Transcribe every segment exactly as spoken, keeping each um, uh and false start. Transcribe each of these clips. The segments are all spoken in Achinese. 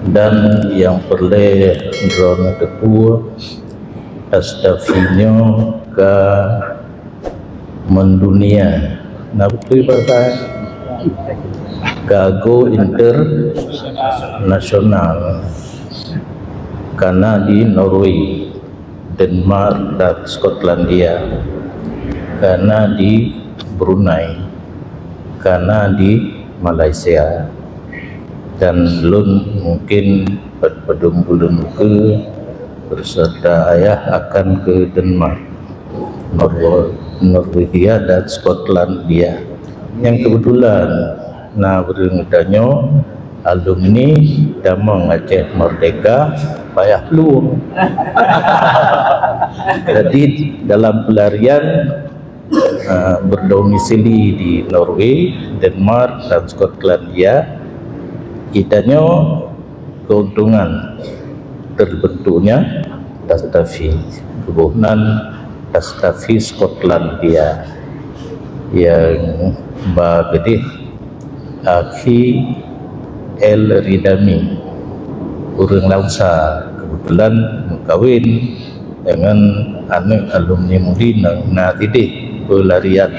Dan nyang peureulée droeneuh teupeue, Tastafi nyoe ka mendunia. Na beutôi bahasa? Ka go internasional. Ka na di Norway, Denmark dan Skotlandia. Ka na di Brunei. Ka na di Malaysia. Dan lôn mungkin peuet padum buleuen ukeue beserta ayah akan ke Denmark, Norwe-, Norwegia dan Skotlandia. Nyang keubeutulan na ureuëng tanyoe alumni Tamong Aceh Merdeka payah plueng. Jadi dalam pelarian, eh, berdomisili di Norway, Denmark dan Skotlandia, geutanyoe keuntungan terbentuknya Tastafi, keubohnan Tastafi Skotlandia yang ba geudeh Akhi El Ridami, ureuëng Lausa, keubeutulan meukawen dengan aneuëk alumni MUHI nyang na sideh peularian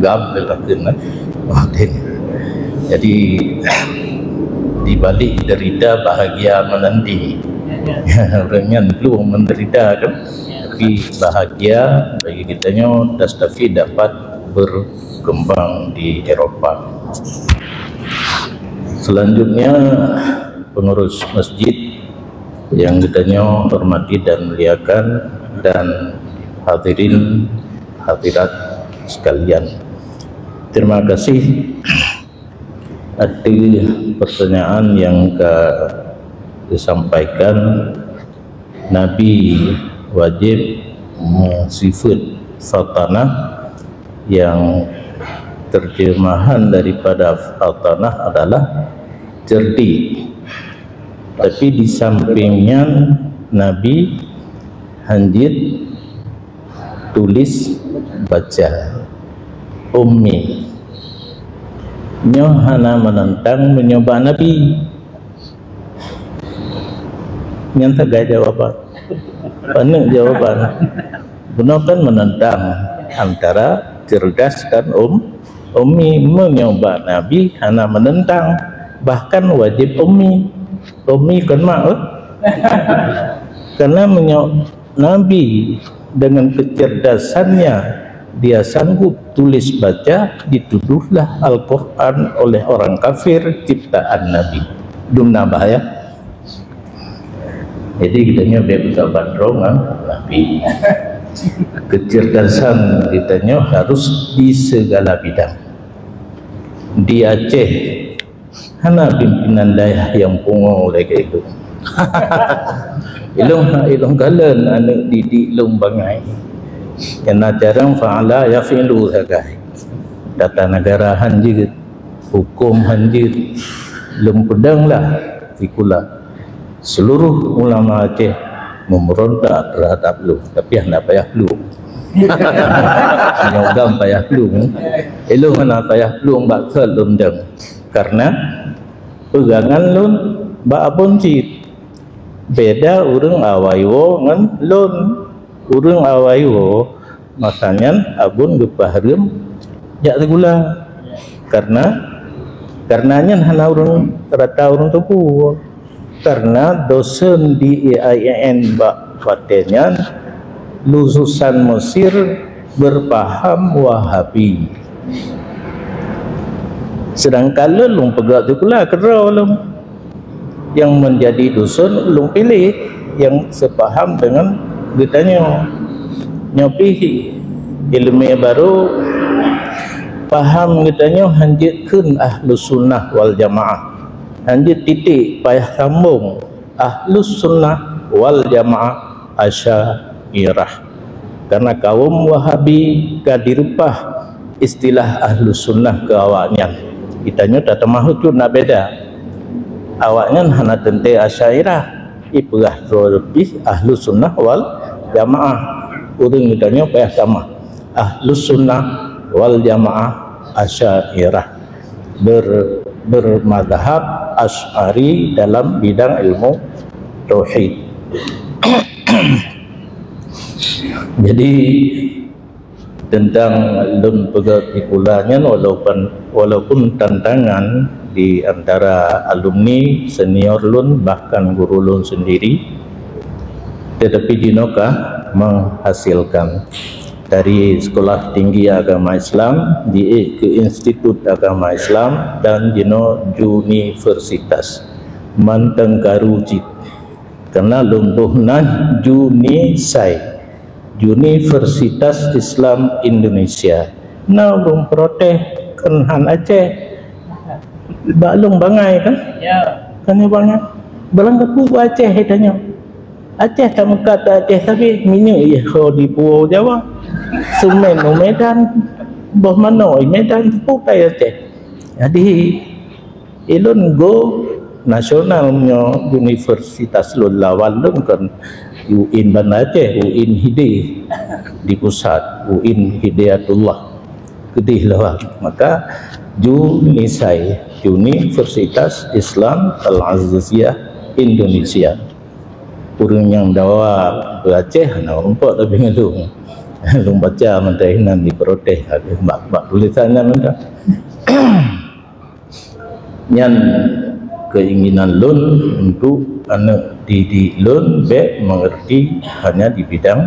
GAM, lakon, eh. Jadi di balik derita bahagia menanti. Ureuëng nyan plueng menderita kan, tapi bahagia bagi geutanyoe Tastafi dapat berkembang di Eropa. Selanjutnya, pengurus masjid yang geutanyoe hormati dan muliakan, dan hadirin hadirat sekalian. Terima kasih atas pertanyaan yang ka disampaikan. Nabi wajib meusifeuet fatanah, yang terjemahan daripada fatanah adalah cerdik. Tapi di samping nyan, Nabi hanjeuet tulis baca, ummi. Nyoe hana meunantang meunyoe bak Nabi. Nyan sagai jawaban. Paneuk jawaban. Bunoe kan meunantang antara cerdas dan um, ummi. Meunyoe bak Nabi hana meunantang, bahkan wajib ummi. Ummi kon mak, eh? Karena meunyoe Nabi dengan kecerdasannya, dia sanggup tulis baca, dituduhlah Al-Quran oleh orang kafir ciptaan Nabi. Dumna bahaya. Jadi geutanyoe biar kita bandrong, ah, Nabi. Kecerdasan geutanyoe harus di segala bidang. Di Aceh, hana pimpinan dayah nyang pungo lagée ilong. Ilong, ilong kalon aneuëk didik ilong bangai. Nyang na carang fa'ala yaf'ilu sagai. Tata negara hanjeuet, huköm hanjeuet, lôn peudong lah sikula. Seluruh ulama Aceh meumeurontak terhadap lôn, tapi hana payah plueng. Nyoe gam payah plueng. Ilong hana payah plueng bak keu lôn dong. Karena peugangan lôn bak abon cit. Beda ureuëng awai woe ngon lôn. Ureuëng awai woe, masa nyan abon geupeuhareuem jak sikula. Karena, karena nyan hana ureuëng rata ureuëng teupeue. Karena dosen di I A I N bak watée nyan lulusan Mesir berpaham Wahabi. Sedangkan lôn, lôn peugah sikula keudroe lôn. Yang menjadi dosen lôn piléh yang sepaham dengan geutanyoe. Nyoe pih iéleumé barô, paham geutanyoe hanjeuet kheun Ahlus Sunnah wal Jamaah. Hanjeuet titik, payah sambong Ahlus Sunnah wal Jamaah Asy'ariyah. Karena kaum Wahabi ka direupah istilah Ahlus Sunnah keu awaknyan. Geutanyoe tatamah ucut na beda. Awaknyan hana teuntée Asy'ariyah, ipeugah droe pih Ahlus Sunnah wal Jamaah. Ureuëng geutanyoe payah tamah Ahlus Sunnah wal Jamaah Asy'ariyah. Ber-, bermadhab Asy'ari dalam bidang ilmu tauhid. Jadi, tentang lôn peugah kesimpulan nyan, walaupun, walaupun tantangan di antara alumni, senior lôn, bahkan guru lôn sendiri, tetapi jinoe ka menghasilkan dari Sekolah Tinggi Agama Islam, di ke Institut Agama Islam, dan jinoe universitas mantong karu cit. Karena lôn boh nan Junisai, Universitas Islam Indonesia. Na ureuëng protes kon han Aceh. Bak lôn bangai kan? Ya. Kan nyoe bangai. Barang kaku Aceh, tanyoe. Aceh tameukat Aceh, tapi minyeuk ié ho di Pulo Jawa. Semen u Medan, boh manok i Medan, teupeue kai Aceh. Jadi, ilôn go nasional nyoe, universitas lôn lawan lôn kon UIN Banda Aceh, UIN Hidayah di pusat, UIN Hidayatullah. Keudeh lawan. Maka Junisai, Universitas Islam Al-Aziziyah Indonesia. Ureuëng nyang dawa beu Aceh hana rumpok tapi ngon lôn. Lôn baca mantong nan diprotes habéh bak, bak tulisan nyan mantong. Nyan keinginan lôn untuk aneuk didik lôn bék mengerti hanya di bidang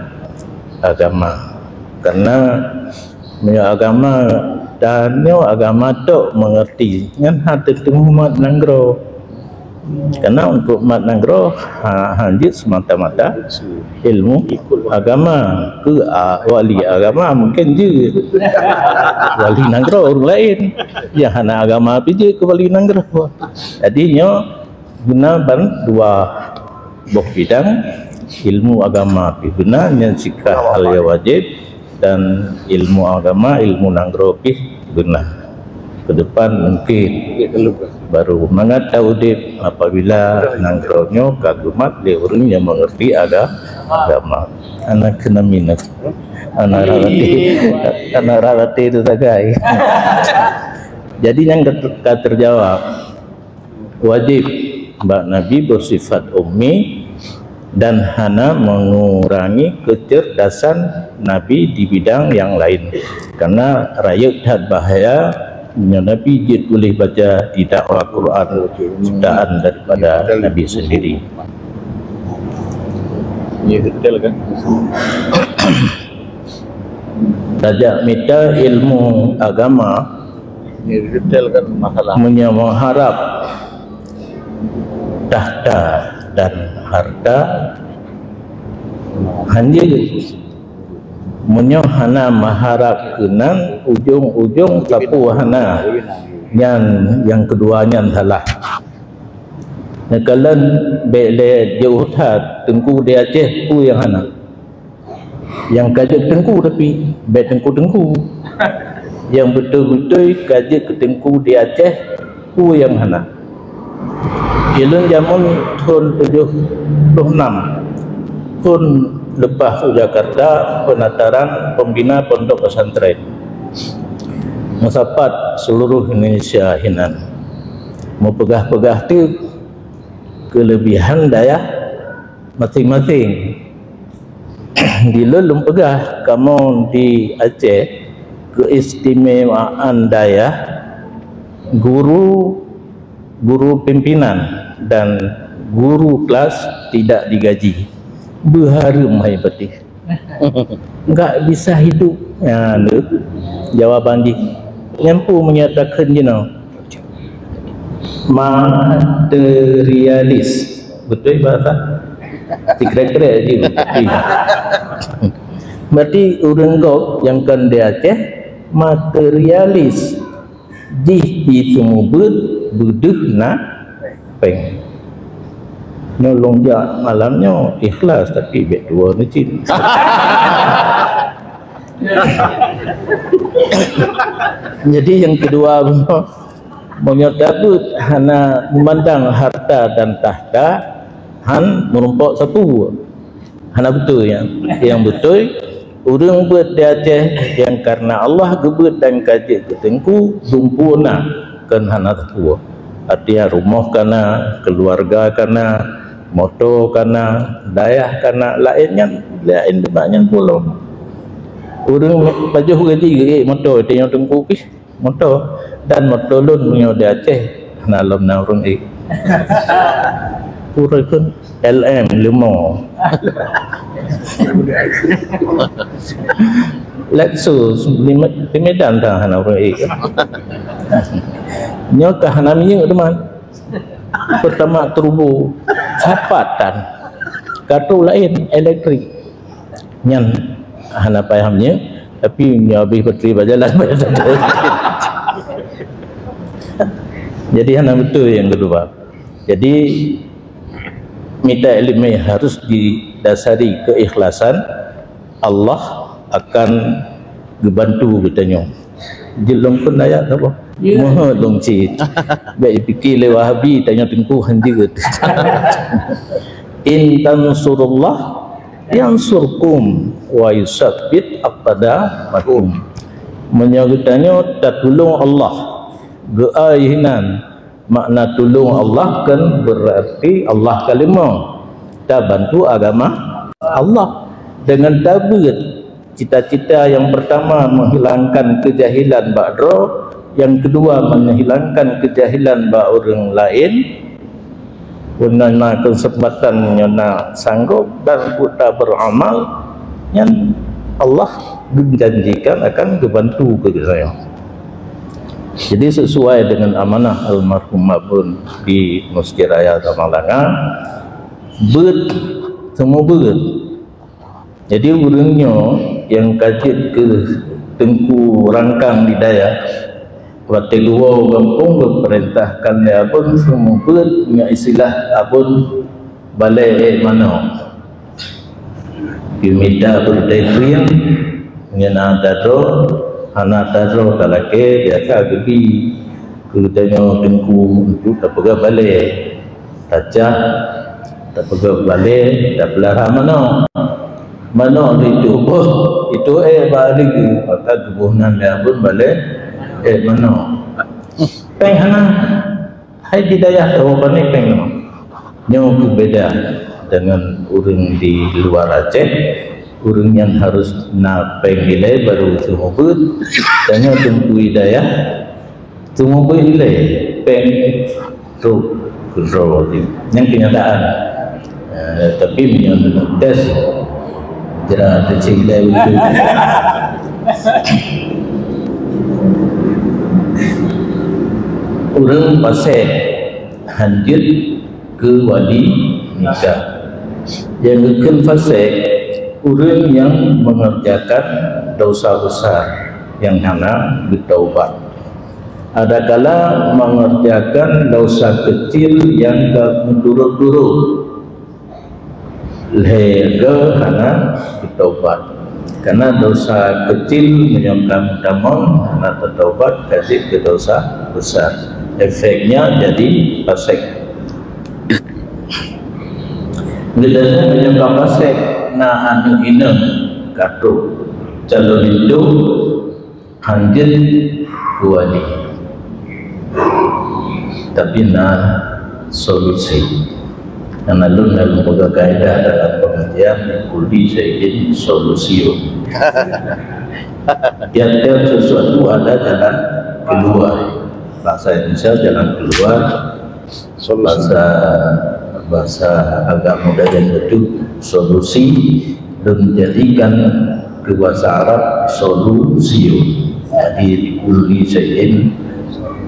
agama. Karena meunyoe agama, tanyoe agama tok mengerti, nyan hana teuteumé mat nanggroe. Karena untuk mat nanggroe ha, hanjeuet semata-mata ilmu agama. Keu a, wali agama mungkin jeuet. Wali nanggroe ureuëng laén. Nyang hana agama pih jeuet keu wali nanggroe. Jadi nyoe guna ban dua boh bidang, ilmu agama pih guna, nyan sikah hal nyang wajéb, dan ilmu agama, ilmu nanggroe pih guna. Ke depan mungkin baru mangat taudeb apabila nanggroe nyoe ka geumat lé ureuëng nyang mengerti aga-, agama. Anak kena minus. Anak rarate, anak rarate itu sagai. Jadi nyan ka, ka terjawab. Wajéb bak Nabi bersifat ummi dan hana mengurangi kecerdasan Nabi di bidang yang lain. Karena rayeuk that bahaya nyoe Nabi jeuet tuléh baca didakwa Quran ciptaan daripada Nabi sendiri. Ya, betul kan? Tajak mita ilmu agama. Ini detail kan masalah. Meunyoe meuharab tahta dan harta, hanjeuet. Meunyoe hana meuharab keunan, ujong-ujong sapeue hana. Nyan nyang keudua nyan salah. Neukalon bék lé jiôh that teungku di Aceh peue nyang hana. Nyang ka jeuet teungku tapi bék teungku-teungku. Nyang beutôi-beutôi ka jeuet keu teungku di Aceh, peue nyang hana. Ilôn jameun thon tujoh ploh nam, thon leupah u Jakarta, peunataran pembina pondok pesantren. Meusapat seluruh Indonesia hinan. Meupeugah-peugah teuk keulebihan dayah maséng-maséng. Di lôn lôn peugah kamoe di Aceh, keistimewaan dayah guru, guru pimpinan dan guru kelas tidak digaji. Beuhareuem hai patéh. Enggak bisa hidup. Ya, tu jawaban jih. Nyang peue meunyo takheun jinoe? Materialis. Beutôi bahasa? Sikrek-krek jih. Berarti ureuëng gob nyang kon di Aceh materialis. Jih pih seumeubeuet beudeuh na péng. Nyoe lôn jak malam nyoe ikhlas, tapi bék tuwoe neucit. Jadi nyang keudua, meunyoe tabeuet hana meumandang harta dan tahta, han meurumpok sapeue. Hana beutôi nyan. Nyang beutôi, ureuëng beuet di Aceh nyang kareuna Allah geubeuet dan ka jeuet keu teungku, dumpeue na kon hana sapeue. Artinya rumoh kana, keuluwarga kana, moto kana, dayah kana, laén nyan, laén nibak nyan pih lom. Ureuëng pajoh gaji geuék moto, tanyoe teungku pih moto, dan moto lôn meunyoe di Aceh hana lom na ureuëng ék. Ureuëng L M lima. Lexus, di Me-, di Medan dah hana ureuëng ék. Nyoe ka hana minyeuk teuma. Pertamax turbo, sapat tan. Kartu laén, elektrik. Nyan hana payah minyeuk, tapi nyoe habéh batri bak jalan. Jadi hana beutôi nyang keudua. Jadi, mita iéleumé harus didasari keikhlasan, Allah akan geubantu geutanyoe. Jeuet lôn kheun ayat saboh? Ya. Meuheuet lôn cit. Bèk jipike lé Wahabi tanyoe teungku hanjeuet. "In tansurullah yansurkum wa yusabbit aqdamakum." Meunyoe geutanyoe tatulông Allah, geuai hinan, makna tulông Allah kan berarti Allah ka leumoh, tabantu agama Allah dengan tabeuet cita-cita yang pertama menghilangkan kejahilan bak droe, yang kedua menghilangkan kejahilan bak ureuëng laén, guna na kesempatan nyoe na sanggob dan buta beramal, nyan Allah menjanjikan akan geubantu keu geutanyoe. Jadi sesuai dengan amanah almarhum Abon di Masjid Raya Samalanga, beuet, semua beuet. Jadi ureuëng nyoe nyang ka jeuet keu teungku rangkang di dayah, watée geuwoe u gampông geupeurintahkan lé Abon seumeubeuet ngon istilah Abon balée ék manok. Geumita beureutai krieng, ngon hana tadroe, hana tadroe talakée biasa geubi keu tanyoe teungku untuk tapeugah balée. Tacah, tapeugah balée, tapeulara manok. Manok lé tuboh, itu éh bak ligi, maka geuboh nan lé Abon balée ék manok. Péng hana. Hai di dayah tahu pané péng nyoe. Nyoe beubeda dengan ureuëng di luar Aceh. Ureuëng nyan harus na péng ilée baru seumeubeuet. Tanyoe teungku di dayah seumeubeuet ilée péng trok keudroe jih. Nyan kenyataan. Eh, tapi meunyoe neutek tes, jera teucék ilée beutôi. Ureuëng pasék hanjeuet keu wali nikah. Nyang geukheun fasék, ureuëng nyang mengerjakan dosa besar nyang hana geutaubat. Adakala mengerjakan dosa kecil nyang ka meudurot-durot lhée goe hana geutaubat. Karena dosa kecil meunyoe ka meutamong hana tataubat, ka jeuet keu dosa besar. Efeknya jadi pasék. Geutanyoe meunyoe ka pasék, na aneuëk inong ka trok calon linto, hanjeuet keu wali. Tapi na solusi. Karena lôn na lôn peugah kaedah dalam pengajian, "Likulli syai'in solusiun." Tiap-tiap sesuatu ada jalan keluar. Bahasa Indonesia jalan keluar, bahasa, bahasa agama modern itu solusi, lôn jadikan keu bahasa Arab solusiun. Jadi, likulli syai'in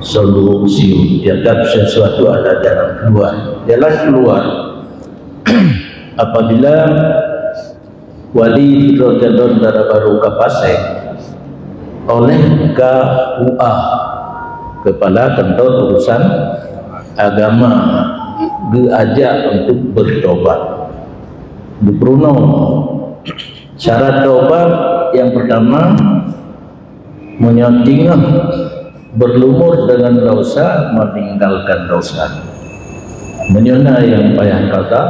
solusiun. Tiap-tiap sesuatu ada jalan keluar. Jalan keluar apabila wali sidroe calon dara barô ka pasék oleh K U A, Kepala Kantor Urusan Agama, geuajak untuk bertobat. Geupeurunoe syarat tobat yang pertama, meunyoe teungoh berlumur dengan dosa, meninggalkan dosa. Meunyoe na nyang payah qada,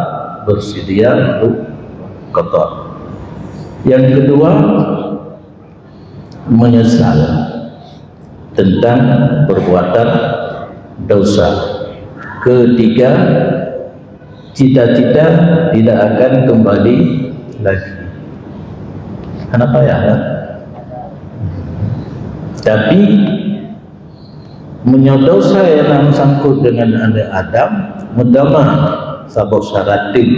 bersedia untuk qada. Yang kedua, menyesal tentang perbuatan dosa. Ketiga, cita-cita tidak akan kembali lagi. Hana payah lah. Tapi, meunyoe dosa nyang na meusangkot deungon aneuk Adam, meutamah saboh syarat teuk,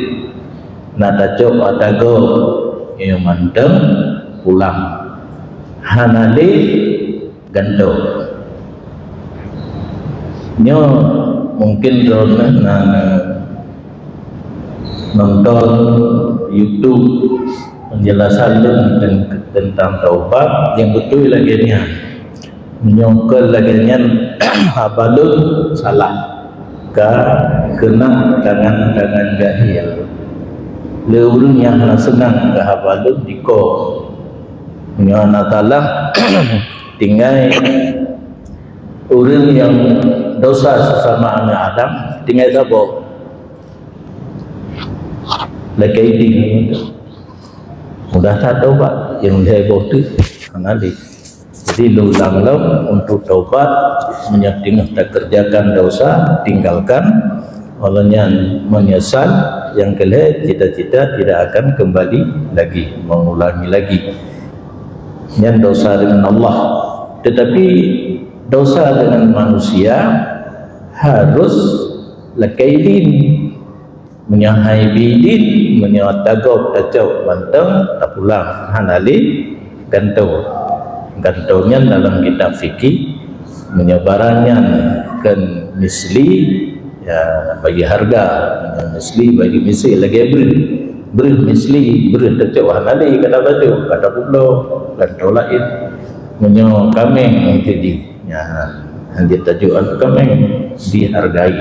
na tacok ata gob, nyoe mantong pulang. Hana lé gantoe. Nyoe mungkin droeneuh na, na nonton YouTube penjelasan lôn ten-, tentang taubat, nyang beutôi lagèe nyan. Meunyoe kon lagèe nyan, haba lôn salah. Ka keunan tangan-tangan jahil. Lé ureueng nyang hana seunang keu haba lôn diko. Meunyoe hana salah, tinggai ureueng nyang dosa sesama aneuk Adam, tinggai saboh. Lakèe idin. Mudah that taubat, nyang lhèe boh teuk hana lé. Jadi, lôn ulang lom, untuk taubat, meunyoe teungoh takeurjakan dosa, tinggalkan. Óh lheueh nyan meunyeusal, nyang keulhèe, cita-cita tidak akan kembali lagi, mengulangi lagi. Nyan dosa dengan Allah. Tetapi dosa dengan manusia harus lakèe idin. Meunyoe han bri idin, meunyoe ata gob tacok mantong, tapulang, hana lé gantoe. Gantoe nyan dalam kitab fikih, meunyoe barang nyan kon misli, ya, bagi harga. Meunyoe misli, bagi misli, lagèe breuh. Breuh misli, breuh tacok hana lé, ka tabloe, ka tapubloe, gantoe laén. Meunyoe kaméng, mungken jih. Nyan, han jeuet tajok aneuk kaméng, dihargai.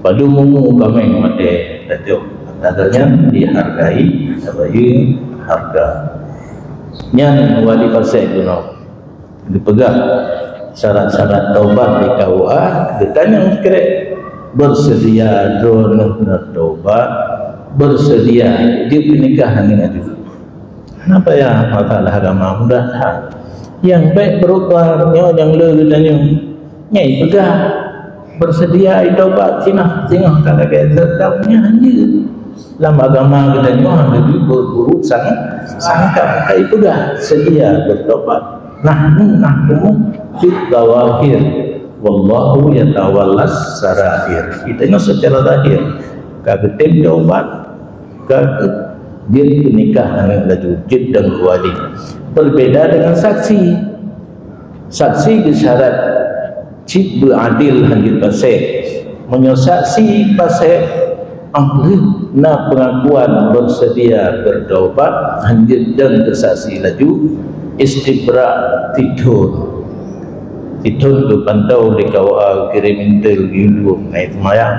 Padum umu kaméng watèe tajok, ata nyan dihargai, tabayeue hareuga. Nyan wali fasèk bunoe. Geupeugah syarat-syarat taubat di K U A, geutanyong krek, "Beuseudia droeneuh neutobat? Beuseudia jeuet peunikah aneuk aju?" Hana payah masalah agama, mudah that. Nyang bèk beurubah nyoe nyang le geutanyoe. Nyan peugah, beuseudia itobat singoh, singoh ka lagèe seutahun nyan hanjeuet. Lam agama geutanyoe hana geubri beurburuk sang-, sangka. Ka ipeugah, seudia beurtobat. Nahnu nahkumu bidz-dzawahir, wallahu yatawallas sarair. Geutanyoe seucara zahir ka geutem tobat, ka jeuet peunikah aneuk laju, jeuet dan wali. Berbeda dengan saksi. Saksi geusyarat cit beuadil, hanjeuet pasék. Meunyoe saksi pasék, óh lheueh na peungakuan beuseudia beurtobat, hanjeuet dong keu saksi laju, istibra' sithon. Sithon geupantau lé K U A, geukirém intel, geuyue lueng, na seumayang,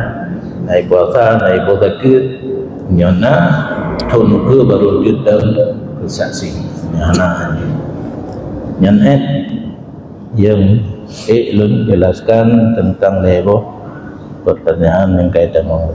na puasa, na boh zakeuet. Nyoe na thon keu barô jeuet dong keu saksi. Nyan na. Nyan ék nyang ék lôn jelaskan teuntang lhèe boh peurtanyaan nyang ka itanyoe.